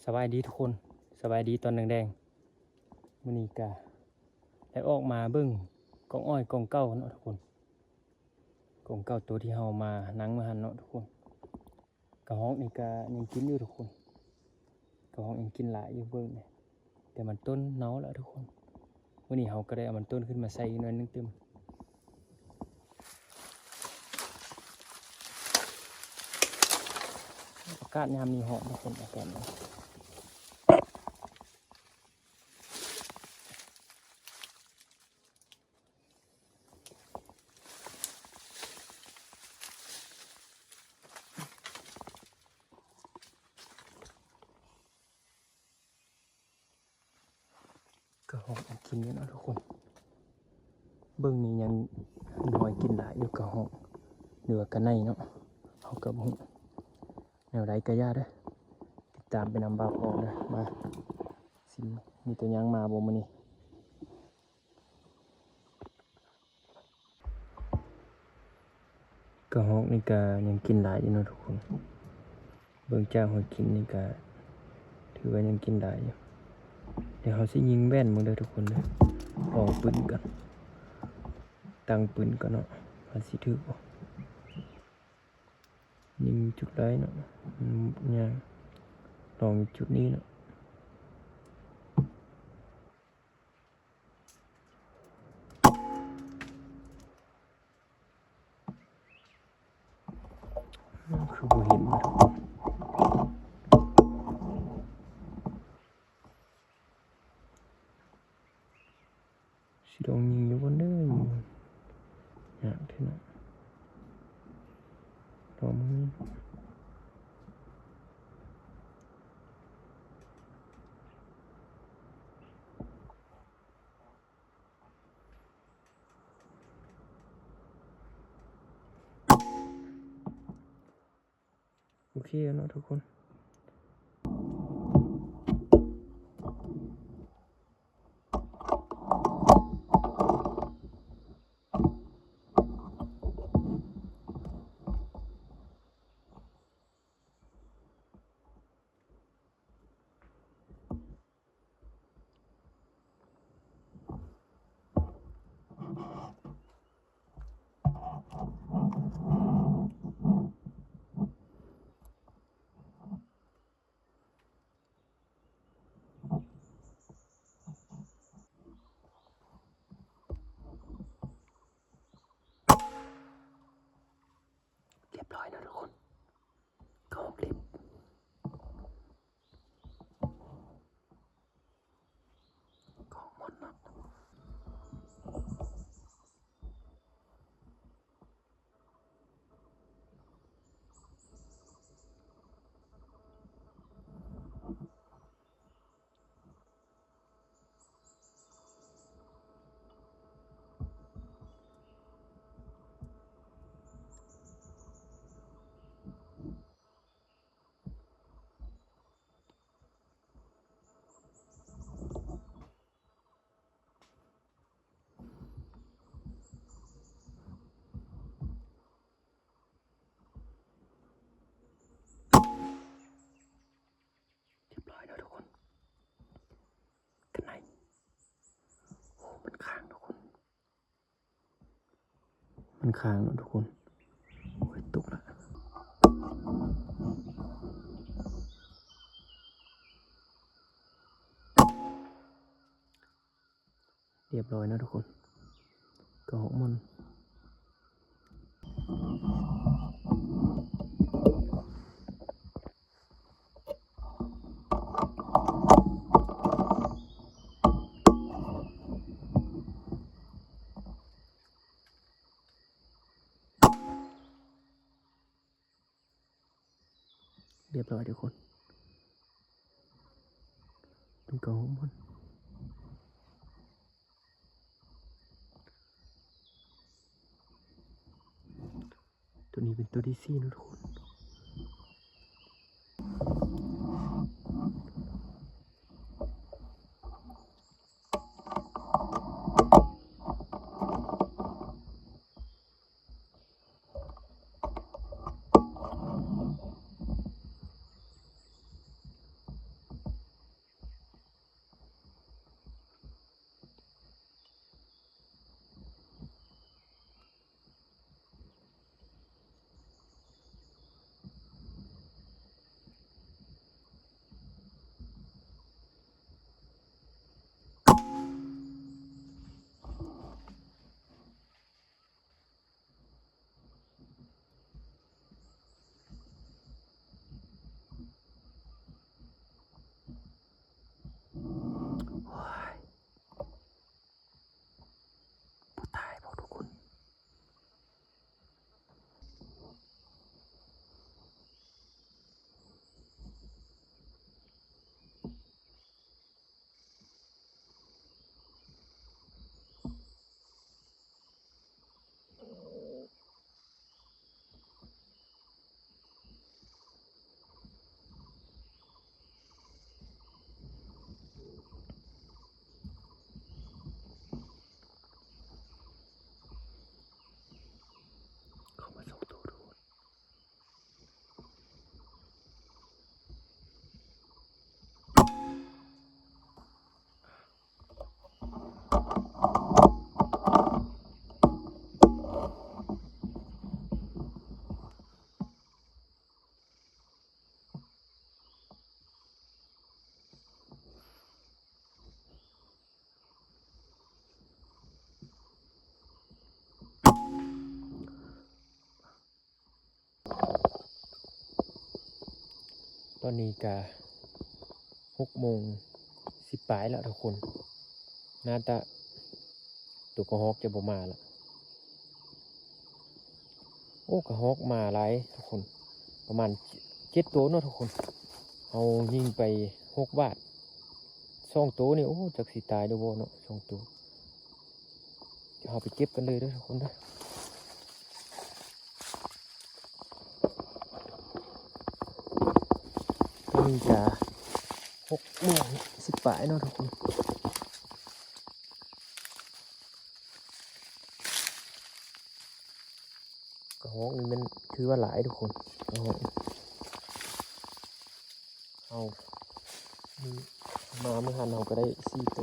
ສະບາຍດີທຸກຄົນ, ສະບາຍດີຕອນແດງໆ. ມື້ນີ້ກະໄດ້ອອກມາເບິ່ງກອງອ້ອຍກອງເກົ່າເນາະທຸກຄົນ, ກອງເກົ່າໂຕທີ່ເຮົາມານັ່ງມື້ຫັ້ນເນາະທຸກຄົນ. ກະຮອກນີ້ກະຍັງກິນຢູ່ທຸກຄົນ, ກະຮອກຍັງກິນຫຼາຍຢູ່ເບິ່ງນີ້. ແຕ່ມັນຕົ້ນເນົ່າແລ້ວທຸກຄົນ. ມື້ນີ້ເຮົາກໍໄດ້ເອົາມັນຕົ້ນຂຶ້ນມາໃສ່ອີກໜ້ອຍໜຶ່ງຕື່ມ. ອາກາດຍາມນີ້ຮ້ອນທຸກຄົນ, ອາກາດນີ້. ກະຮອກມັນກິນຢູ່ເນາະທຸກຄົນ. ເບິ່ງນີ້ຍັງມີຫອຍກິນຫຼາຍຢູ່ ກະຮອກ ຫຼືວ່າກະໄນເນາະ, ເຮົາກໍບໍ່ຮູ້. ແນວໃດກະຢ່າເດີ, ຕິດຕາມໄປນຳບ່າວກອງເດີ. ມາຊິມ ມີຕົວຫຍັງມາບໍ່ມື້ນີ້. ກະຮອກນີ້ກະຍັງກິນຫຼາຍຢູ່ເນາະທຸກຄົນ. ເບິ່ງຈາກຫອຍກິນນີ້ກະຖືວ່າຍັງກິນຫຼາຍຢູ່. ດຽວເຮົາຊິຍິງແວ່ນເບິ່ງເດີທຸກຄົນເດີ, ລອງປືນກ່ອນ, ຕັ້ງປືນກ່ອນເນາະ ວ່າຊິຖືກບໍ່. ຍິງຈຸດໃດເນາະ, ອືມ ຍ່າງລອງຈຸດນີ້ເນາະ. ຄືບໍ່ເຫັນເນາະ. ຊິລອງຍິງຢູ່ບໍ່ເດີ, ຍາກແທ້ເນາະ. ລອງເບິ່ງ. ໂອເຄແລ້ວເນາະທຸກຄົນ. ຮຽບຮ້ອຍແລ້ວທຸກຄົນ, ກະຮອກເລັບ. ຂອງໝົດເນາະ. ຮຽບຮ້ອຍແລ້ວທຸກຄົນ. ກະໄນ. ໂອ້ ມັນຄ້າງທຸກຄົນ, ມັນຄ້າງເນາະທຸກຄົນ. ໂອ້ຍ ຕົກລະ. ຮຽບຮ້ອຍເນາະທຸກຄົນ, ກະຮອກມ່ອນ. ຮຽບຮ້ອຍທຸກຄົນ, ເປັນກະຮອກມ່ອນ. ໂຕນີ້ເປັນໂຕທີສີ່ເນາະທຸກຄົນ. ຮ ຕອນນີ້ກະຫົກໂມງສິບປາຍແລ້ວທຸກຄົນ ໜ້າຈະ ໂຕກະຮອກຈະບໍ່ມາລະ. ໂອ້ ກະຮອກມາຫຼາຍທຸກຄົນ ປະມານເຈັດໂຕເນາະທຸກຄົນ. ເຮົາຍິງໄປຫົກບາດ ສອງໂຕນີ້ ໂອ້ ຈັກຊິຕາຍຫຼືບໍ່ເນາະ ສອງໂຕ. ດຽວເຮົາໄປເກັບກັນເລີຍເດີທຸກຄົນເດີ. ຕອນນີ້ກະຫົກໂມງສິບປາຍເນາະທຸກຄົນ. ກະຮອກນີ້ແມ່ນຖືວ່າຫຼາຍທຸກຄົນ ກະຮອກ. ເຮົາ ມາມື້ຫັ້ນເຮົາກະໄດ້ສີ່ໂຕ.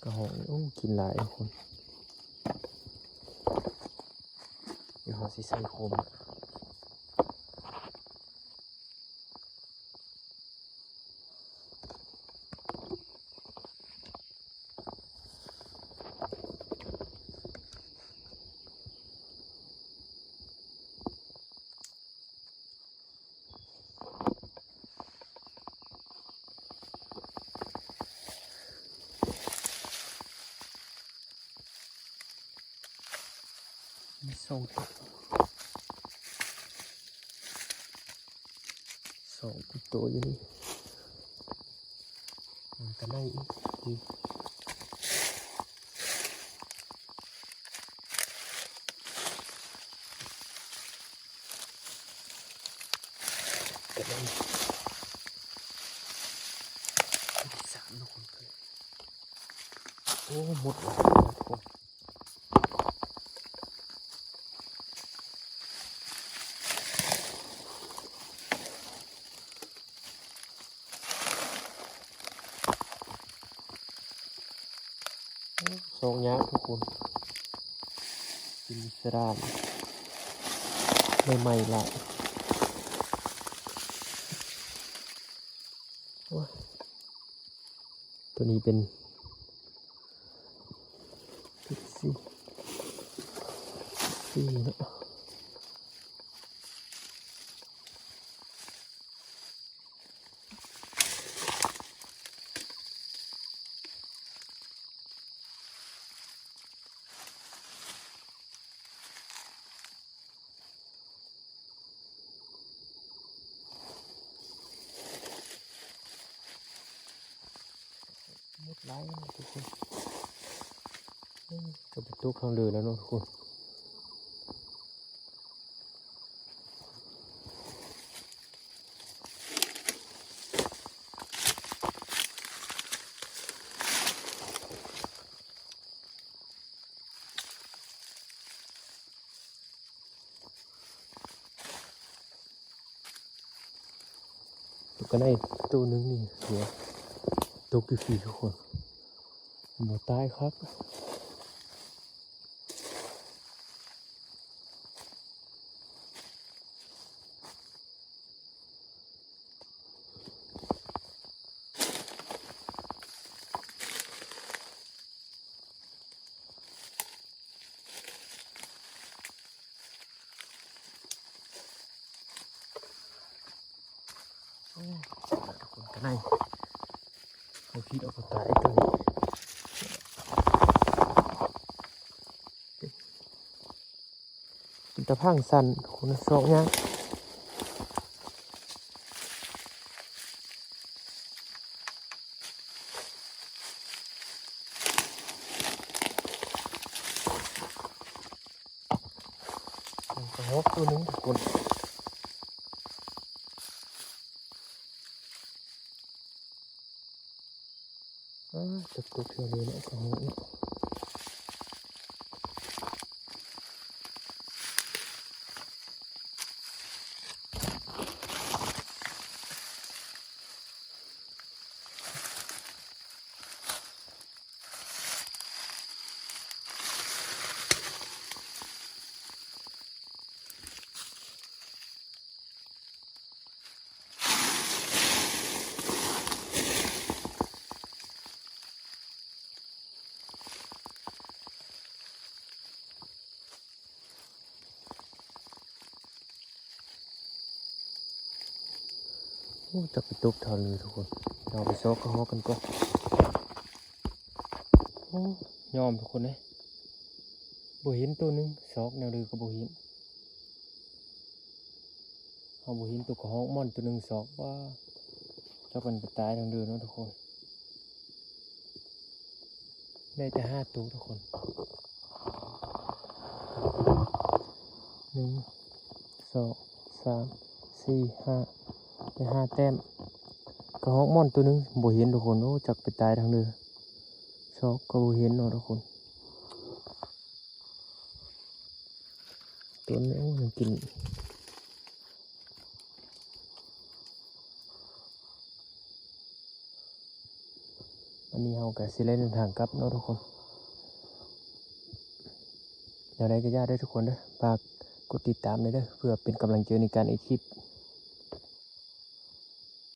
ກະຮອກນີ້ ໂອ້ ກິນຫຼາຍທຸກຄົນ. ດຽວເຮົາຊິໃສ່ໂຄມ. ມີສອງໂຕ ສອງໂຕຢູ່ນີ້ ມັນກະໄດ້ອີກ ກະໄດ້ສາມເນາະ. ໂອ້ ມົດຫຼາຍ ໂອ້ ຊອກຍາກທຸກຄົນ ກິນສະດານໃໝ່ໆຫຼາຍ. ໂອ້ຍ ໂຕນີ້ເປັນສີ່ ສີ່ເນາະ. ມົດຫຼາຍເນາະທຸກຄົນ ເອີ ກະໄປຕົກທາງເດີແລ້ວເນາະທຸກຄົນ. ຕົກກະໄດ້ໂຕໜຶ່ງນີ້ ຕົກຢູ່ພີ້ທຸກຄົນ ບໍ່ຕາຍຄັກ. ໂອ້ ຕາຍທຸກຄົນ ກະໄດ້ ເຮົາຄິດເອົາກະຕາຍໂຕນີ້ ເປັນຕາພັງສັ້ນ ຄົນຊອກຍາກ. ກະຮອກໂຕໜຶ່ງທຸກຄົນ ເອີ ຈັບຕົກເທື່ອເລີຍເນາະ ກະຮອກເນາະ. ໂ ໂອ້ ຈັກໄປຕົກທາງໃດທຸກຄົນ. ເຮົາໄປຊອກກະຮອກກັນກ່ອນ. ໂອ້ ຍອມທຸກຄົນເອີຍ ບໍ່ເຫັນໂຕໜຶ່ງ ຊອກແນວໃດກໍບໍ່ເຫັນ. ເຮົາບໍ່ເຫັນໂຕກະຮອກມ່ອນໂຕໜຶ່ງຊອກ. ວ້າ ຈັກມັນໄປຕາຍທາງໃດເນາະທຸກຄົນ. ໄດ້ແຕ່ຫ້າໂຕທຸກຄົນ. ໜຶ່ງ ສອງ ສາມ ສີ່ ຫ້າ ໄດ້ຫ້າແຕ້ມ. ກະຮອກມ່ອນໂຕໜຶ່ງບໍ່ເຫັນທຸກຄົນ. ໂອ້ ຈັກໄປຕາຍທາງໃດ ຊອກກໍບໍ່ເຫັນເນາະທຸກຄົນ. ໂຕນີ້ ໂອ້ ມັນກິນ. ວັນນີ້ເຮົາກໍຊິໄດ້ເດີນທາງກັບເນາະທຸກຄົນ. ແນວໃດກໍຢ່າເດີທຸກຄົນເດີ ຝາກກົດຕິດຕາມແດ່ເດີ ເພື່ອເປັນກຳລັງໃຈໃນການເຮັດຄລິບ.